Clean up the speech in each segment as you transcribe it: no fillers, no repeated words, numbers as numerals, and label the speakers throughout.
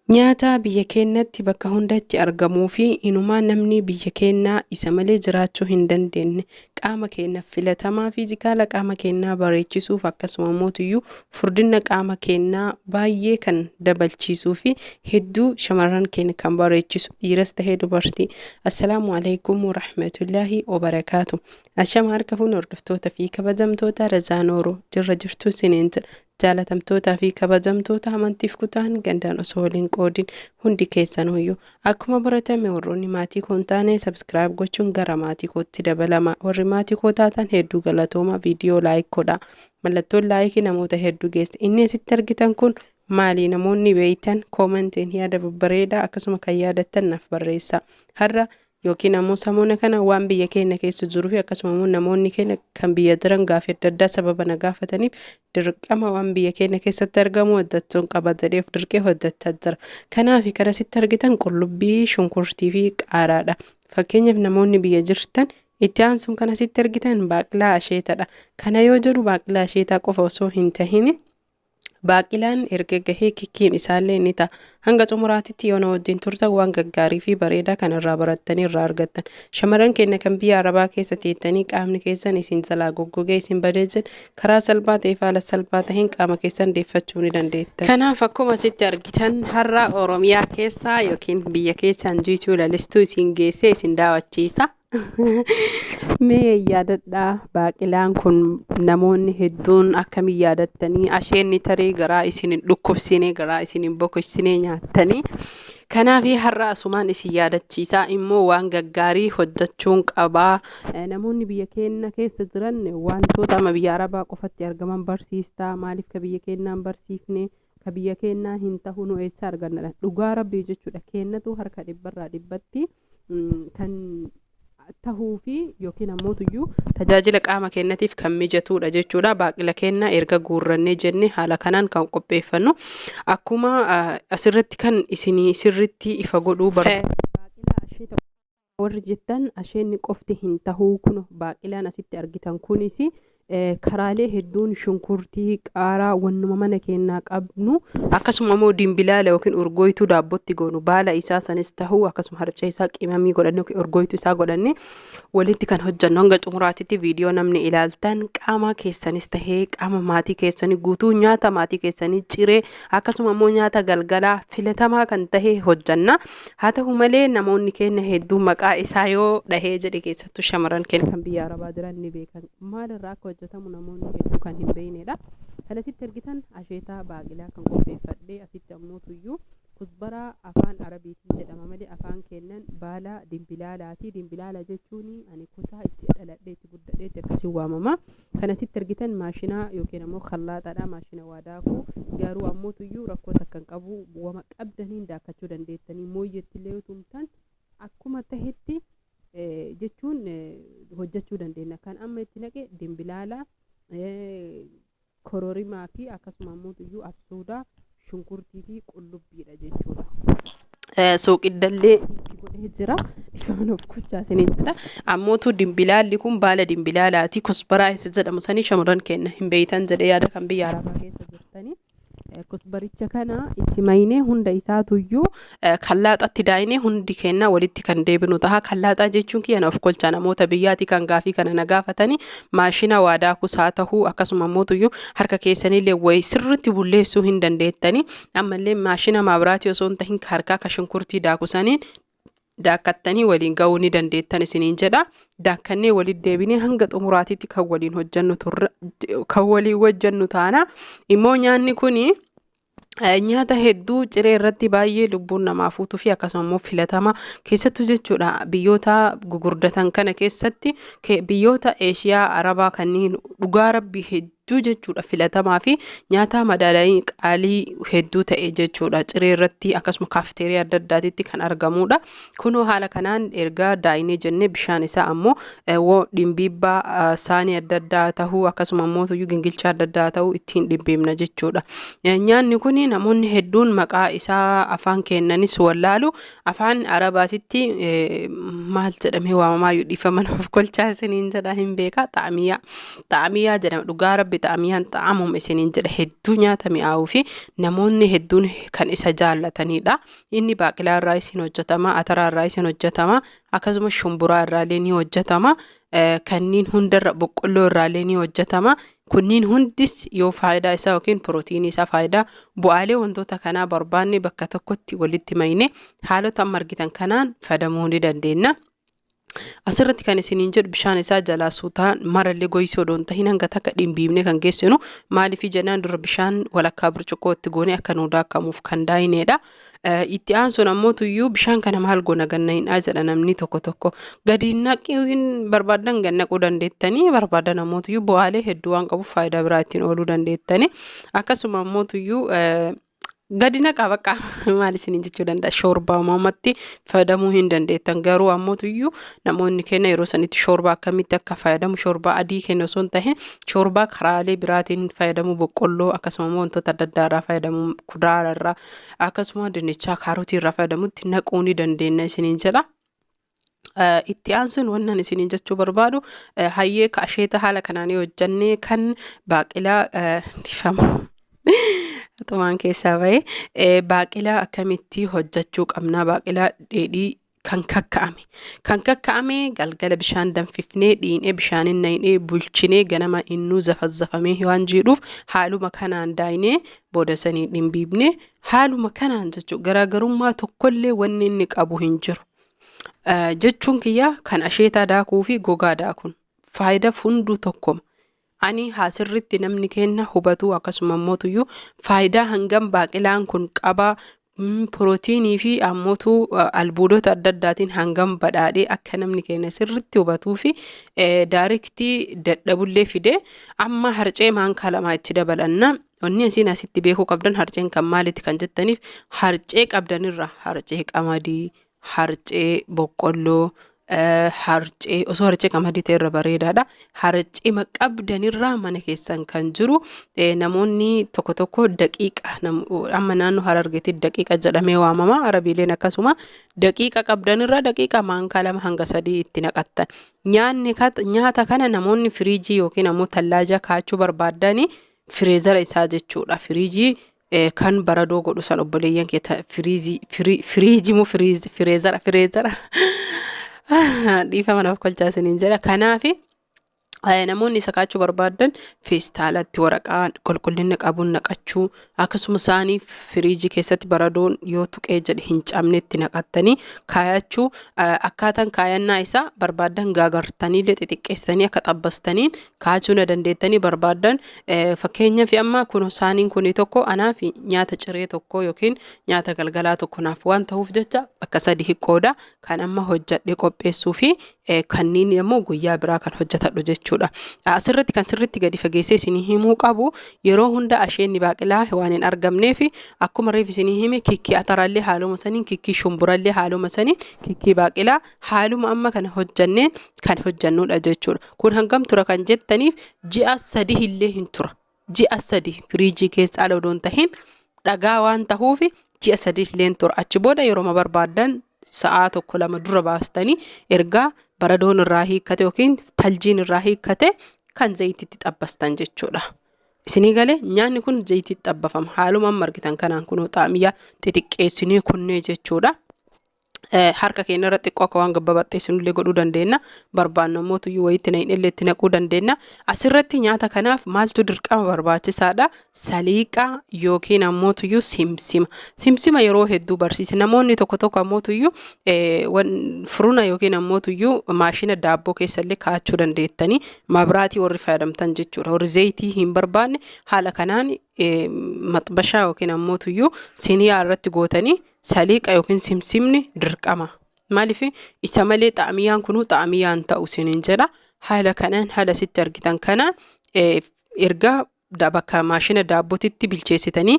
Speaker 1: Nyaata biyya keenyatti bakka hundatti argamuu fi inumaa namni biyya keenyaa isa malee jiraachuu hin dandeenye, qaama keenyaaf filatamaa, fiizikaala qaama keenyaa bareechisuuf, akkasuma mootiyyuu furdina qaama keenyaa baay'ee kan dabalchiisuu fi hedduu shamarran keenya kan bareechisu, dhiiras tahee dubartii. Assalaamu alaikum warahmatullaahi wabarakaatu. Ashama harka fuun hordoftoota fi kabajamtoota Razaan Ooroo, jirra jirtuu isiniin jedha. Jaalatamtootaa fi kabajamtoota amantiif kutaan gandaan osoo waliin qoodin hundi keessanuyyuu, akkuma baratame warroonni maatii koo hin taane subscribe gochuun gara maatii kootti dabalama. Warri maatii koo taatan hedduu galatooma. Viidiyoo like godha. Mallattoon likeii namoota hedduu geessa. Inni asitti argitan kun maali? Namoonni beeytan commentiin yaada babbareedaa akkasuma kan yaadattan naaf barreessa. Har'a yookiin ammoo samoona kana waan biyya keenya keessa jiruu fi akkasuma immoo namoonni keenya kan biyya jiran gaafii adda addaa sababa na gaafataniif, dirqama waan biyya keenya keessatti argamu hojjechuun qaba jedhee of dirqee hojjechaa jira. Kanaaf kan asitti argitan qullubbii, shunkurtii fi qaaraadha. Fakkeenyaaf namoonni biyya jirtan, itti aansuun kan asitti argitan baaqilaa asheetadha. Kana yoo jedhu baaqilaa asheetaa qofa osoo hin tahin, baaqilaan erga gahee kikkiin isaallee ni ta'a. Hanga xumuraatitti yoo na wajjin turtan waan gaggaarii fi bareedaa kan irraa barattanii irraa argattan. Shamarran keenya kan biyya Arabaa keessa teettanii qaamni keessan isin jalaa goggogee isin badee jiru, karaa salphaa ta'ee fi haala salphaa ta'een qaama keessan deeffachuu ni dandeettan. Kanaaf akkuma asitti argitan har'a Oromiyaa keessa yookiin biyya keessaan jiituu lalistuu isin geessee isin daawwachiisa. Mee yaadadhaa, baaqilaan kun namoonni hedduun akkamiin yaadattanii? Asheenni tarii garaa isin hin dhukkubsine, garaa isin hin bokoksine nyaattanii. Kanaaf har'a asumaan isin yaadachiisaa immoo waan gaggaarii hojjechuun qabaa. Namoonni biyya keenya keessa jiran wantoota amma biyya Arabaa qofatti argaman barsiistaa, maaliif ka biyya keenyaan barsiifne, ka biyya keenyaa hin ta'u, nu eessa argannadha? Dhugaa Rabbii jechuudha, kennatu harka dhibbarraa dhibbatti kan tahuu fi yookiin ammoo tajaajila qaama keenyatiif kan mijatudha jechuudha. Baaqila keenya erga guurrannee jenne haala kanaan kan qopheeffannu akkuma asirratti kan isinii sirritti ifa godhuu barbaadu. Baaqila asheeta warri jettan, asheenni qofti hin tahuu. Kun baaqilaan asitti argitan kunis karaalee hedduun shunkurtii, qaaraa, wannuma mana keenyaa qabnu, akkasuma immoo dimbilaala yookiin urgooytuu daabbootti goonu baala isaa sanis tahuu, akkasuma harcee isaa qimamii godhanne yookiin urgooytuu isaa godhanne walitti kan hojjannu. Hanga xumuraatitti viidiyoo namni ilaaltan qaama keessanis tahee qaama maatii keessanii guutuu, nyaata maatii keessanii ciree, akkasuma immoo nyaata galgalaa filatamaa kan tahe hojjanna. Haa ta'u malee namoonni keenya hedduu maqaa isaa yoo dhahee jedhe, keessattuu shamarran keenya kan biyya Arabaa jiran ni beekan. Maalirraa akka hojjetamu namoonni hedduu kan hin beeknedha. Kan asitti argitan asheetaa baaqilaa kan qopheeffadhee, asitti ammoo tuyyuu kusbaraa afaan Arabiitiin jedhama malee afaan kennan baala dimbilaalaati. Dimbilaala jechuun ani kutaa itti dhaladhee itti guddadheetti akkasiin waamama. Kan asitti argitan maashina yookiin ammoo kallaaxaadha. Maashina waa daakuu, garuu ammoo tuyyuu rakkoo takka hin qabu. Wama qabdaniin daakkachuu dandeettanii, mooyyeetti illee yoo tumtan akkuma tahetti jechuun hojjechuu dandeenya. Kan amma itti naqe dimbilaala, kororimaa fi akkasuma ammoo tuyyuu absuudaa, shunkurtii fi qullubbiidha jechuudha. Sooqiddallee itti godhee jira. Ifaan of gochaa isiniin jedha. Ammootu dimbilaalli kun baala dimbilaalaati. Kusbaraa isa jedhamu sanii shamarran keenya hin beeytan jedhee yaada, kan biyya Arabaa keessa jirtanii. Kusbaricha kana itti maynee hunda isaatuyyuu kallaaxatti daayinee hundi keenya walitti kan deebinu ta'a. Kallaaxaa jechuun kiyya of kolchaa, namoota biyyaati kan gaafii kana na gaafatanii, maashina waa daakus haa ta'uu, akkasuma mootuyyuu harka keessanillee wayi sirriitti bulleessuu hin dandeettanii. Ammallee maashina maabiraatii osoo hin tahin harkaa ka shunkurtii daakusaniin daakkattanii waliin ga'uu ni dandeettan isiniin jedha. Daakkannee walitti deebinee hanga xumuraatitti kan waliin hojjennu turre, kan waliin hojjennu taana. Immoo nyaanni kuni nyaata hedduu ciree irratti baay'ee lubbuun namaa fuutuu fi akkasuma immoo filatama keessattuu jechuudha, biyyoota gugurdatan kana keessatti, biyyoota Eeshiyaa, Arabaa kanneen dhugaa Rabbii hedduu jechuudha filatamaa fi nyaata madaalawii qaalii hedduu ta'e jechuudha, ciree irratti akkasuma kaafteerii adda addaatitti kan argamudha. Kunoo haala kanaan erga daayinee jennee bishaan isaa ammoo dhimbiibbaa saanii adda addaa ta'uu, akkasuma immoo tuyyuu gingilchaa adda addaa ta'uu ittiin dhimbiibna jechuudha. Nyaanni kun namoonni hedduun maqaa isaa afaan kennanis wallaalu, afaan Arabaatitti Maal jedhamee waamamaayyuu, dhiifama naaf kolchaa isiniin jedha, hin beekaa, xaamiyaa. Xaamiyaa jedhama. Dhugaa rabbi, xaamiyaan xaamuma isiniin jedha, hedduu nyaata mi'aawuu fi namoonni hedduun kan isa jaallatanidha. Inni baaqilaa irraa isin hojjetama, ataraa irraa isin hojjetama, akkasumas shumburaa irraallee ni hojjetama. Kanneen hundarra boqqolloo irraallee ni hojjetama. Kunniin hundis yoo faayidaa isaa yookiin pirootiinii isaa, faayidaa bu'aalee wantoota kanaa barbaanne, bakka tokkotti walitti mayne haalota amma argitan kanaan fayyadamuu ni dandeenya. Asirratti kan isiniin jedhu, bishaan isaa jalaa suutaan marallee goysuu odoo hin tahin hanga takka dhimbiibnee kan geessinu. Maaliif jennaan, dura bishaan walakkaa burcuqqoo itti goonee akka nuu daakamuuf kan daayinedha. Itti aansuun ammoo tuyyuu bishaan kana maal goona, gannahinaa jedha namni tokko tokko. Gadi naquu barbaadan gannaquu dandeettanii, barbaadan ammoo tuyyuu bu'aalee hedduu waan qabuuf faayidaa biraa ittiin ooluu dandeettanii. Akkasuma ammoo tuyyuu gadi naqaa, bakka maal isiniin jechuu danda'a, shoorbaa uumamatti fayyadamuu hin dandeettan. Garuu ammoo tuyyuu namoonni keenya yeroo sanitti shoorbaa akkamitti akka fayyadamu, shoorbaa adii keenya osoo hin tahin shoorbaa karaalee biraatiin fayyadamuu, boqqolloo akkasuma immoo wantoota adda addaa irraa fayyadamuu, kuduraa irraa akkasuma dinnichaa, kaarotii irraa fayyadamutti naquu ni dandeenya isiniin jedha. Itti aansuun wannan isiniin jechuu barbaadu, hayyee asheeta haala kanaan yoo hojjannee kan baaqilaa, dhiifama. Xumaan keessaa bahee, baaqilaa akkamitti hojjechuu qabna? Baaqilaa dheedhii kan kakka'ame. Kan kakka'ame galgala bishaan danfifnee, dhiinee, bishaaniin naqnee bulchinee, ganama innuu zafazzafamee waan jiidhuuf haaluma kanaan daayinee, booda sanii dhimbiibnee haaluma kanaan jechuudha. Garaagarummaa tokkollee wanni inni qabu hin jiru. Jechuun kiyya, kan asheetaa daakuu fi gogaa daakuun faayidaa hunduu tokkoma. Ani haa sirriitti namni keenya hubatu, akkasuma immoo faayidaa hangam baaqilaan kun qabaa, pirootiinii fi ammootu albuudota adda addaatiin hangam badhaadhee akka namni keenya sirriitti hubatuu fi directii dadhabullee fide, amma harcee maankaa 2 itti dabalanna. Wanni asiin asitti beekuu qabdan, harceen kan maaliiti kan jettaniif, harcee qabdanirra, harcee qamadii, harcee boqqolloo, harcee osoo harcee qamadii ta'e irra bareedaadha. Harcee qabdanirraa mana keessan kan jiru, namoonni tokko tokko daqiiqa, amma naannoo Harargeetti daqiiqa jedhamee waamama. Arabiileen akkasuma daqiiqa qabdanirraa daqiiqa maankaa 2 hanga 3 itti naqattan. Nyaanni nyaata kana namoonni firiijii yookiin ammoo tallaajaa kaa'achuu barbaadani, freezer isaa jechuudha. Firiijii kan baradoo godhu san, obboleeyyan kee, firiizii, firiijii moo freezer, freezer, dhiifama naaf kolchaa isiniin jedha. Kanaafi namoonni isa kaa'achuu barbaadan feestaalatti waraqaa qulqullina qabuun naqachuu, akkasuma isaanii firiijii keessatti baradoon yoo tuqee jedhe hin cabnetti naqattanii kaayachuu. Akkaataan kaayannaa isaa barbaadan gaagartaniillee xixiqqeessanii akka xabbastaniin kaachuu na dandeettanii barbaadan. Fakkeenyaaf amma kun saaniin kun tokko anaaf nyaata ciree tokko yookiin nyaata galgalaa tokko naaf waan ta'uuf jecha bakka sadi qooda kan amma hojjadhe qopheessuu fi kanneen immoo guyyaa biraa kan hojjetadhu jechuudha. Asirratti kan sirriitti gadi fageessee isinii himuu qabu, yeroo hunda asheenni baaqilaa waan hin argamneef, akkuma reef isinii hime, kikkii ataraallee haaluma saniin, kikkii shumburallee haaluma saniin, kikkii baaqilaa haaluma amma kana hojjanneen kan hojjannudha jechuudha. Kun hangam tura kan jettaniif, ji'a 3 illee hin tura. Ji'a 3 firiijii keessa ala odoon tahin, dhagaa waan tahuuf ji'a 3 illee hin tura. Achi booda yeroo barbaaddan sa'aa tokko lama dura baastanii, ergaa baradoon irraa hiikkate yookiin taljiin irraa hiikkate, kan zayitiitti xabbastan jechuudha. Isinii galee? Nyaanni kun zayitiitti xabbafama. Haaluma amma argitan kanaan kunoo xaamiyyaa xixiqqeessinee kunnee jechuudha. Harka keenya irra xiqqoo akka waan gabbabaxxeessinullee godhuu dandeenya. Barbaannu ammoo tuyyuu wayiitti naqnellee itti naquu dandeenya. Asirratti nyaata kanaaf maaltu dirqama barbaachisaadha? Saliiqaa yookiin ammoo tuyyuu simsima. Simsima yeroo hedduu barsiise. Namoonni tokko tokko ammoo tuyyuu furuna yookiin ammoo tuyyuu maashina daabboo keessallee kaa'achuu dandeettanii, mabraatii warri fayyadamtan jechuudha. Warri zayitii hin barbaanne haala kanaan maxbashaa yookiin ammoo tuyyuu siniyaa irratti gootanii, saliiqa yookiin simsimni dirqama. Maaliif, isa malee xaamiyyaan kunuu xaamiyyaan ta'u isiniin jedha. Haala kanaan, haala sitti argitan kanaan, erga bakka maashina daabbootitti bilcheessitanii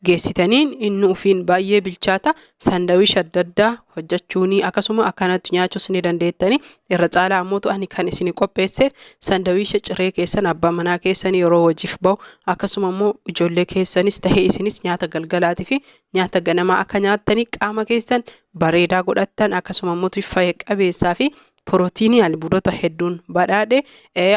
Speaker 1: Geessitaniin inni ufiin baay'ee bilchaata. Sandawish adda addaa hojjechuuni akkasuma akkanatti nyaachuus ni dandeettani. Irra caalaa ammoo ani kan isin qopheesseef sandawisha ciree keessan abbaa manaa keessan yeroo hojiif bahu, akkasuma immoo ijoollee keessanis tahee isinis nyaata galgalaatii fi nyaata ganamaa akka nyaattanii qaama keessan bareedaa godhattan, akkasuma immoo fayya qabeessaa fi pirootiinii albuudota hedduun badhaadhe.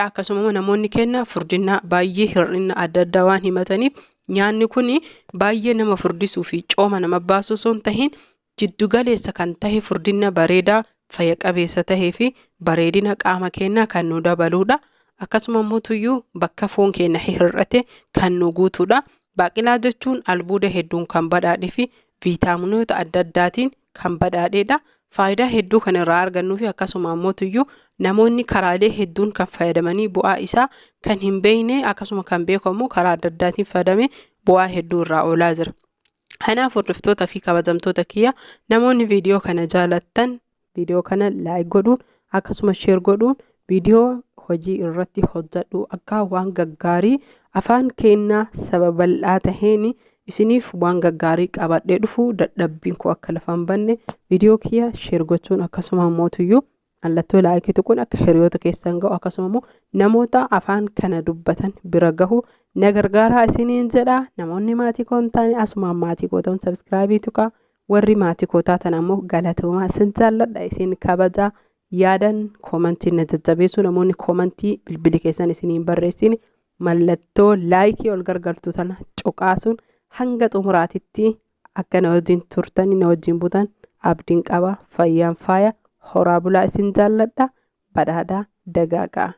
Speaker 1: Akkasuma immoo namoonni kenna furdina baay'ee hir'ina adda addaa waan himataniif, nyaanni kun baay'ee nama furdisuu fi cooma nama baasu osoo hin tahin, jiddu galeessa kan tahe, furdina bareedaa fayya qabeessa tahee fi bareedina qaama keenyaa kan nu dabaluudha. Akkasuma immoo tuyyuu bakka foon keenya hir'ate kan nu guutuudha. Baaqilaa jechuun albuuda hedduun kan badhaadhee fi viitaaminoota adda addaatiin kan badhaadheedha. Faayidaa hedduu kan irraa argannuu fi akkasuma ammoo tuyyuu namoonni karaalee hedduun kan fayyadamanii bu'aa isaa kan hin beekne, akkasuma kan beekamu karaa adda addaatiin fayyadamee bu'aa hedduu irraa oolaa jira. Kanaaf hordoftoota fi kabajamtoota kiyya, namoonni viidiyoo kana jaalattan viidiyoo kana like godhuun akkasuma share godhuun, viidiyoo hojii irratti hojjedhu akka waan gaggaarii afaan keenyaa saba bal'aa taheen isiniif waan gaggaarii qabadhee dhufu, dadhabbiin koo akka lafa hin banne, viidiyoo kiyya share gochuun akkasuma mootuyyuu mallattoo like tuquun akka hiriyoota keessan gahu, akkasuma immoo namoota afaan kana dubbatan bira gahu na gargaaraa isiniin jedha. Namoonni maatii koo hin taane asumaan maatii koo ta'uun subscribe tuqaa. Warri maatii koo taatan ammoo galatoomaa, isin jaalladha, isin kabajaa. Yaadan koomantii na jajjabeessu, namoonni koomantii bilbili keessan isiniin barreessine mallattoo like ol gargaltu tana cuqaasuun hanga xumuraatitti akka na wajjin turtanii na wajjin butan abdiin qaba. Fayyaan faaya, horaa bulaa, isin jaalladha, badhaadhaa, dagaagaa.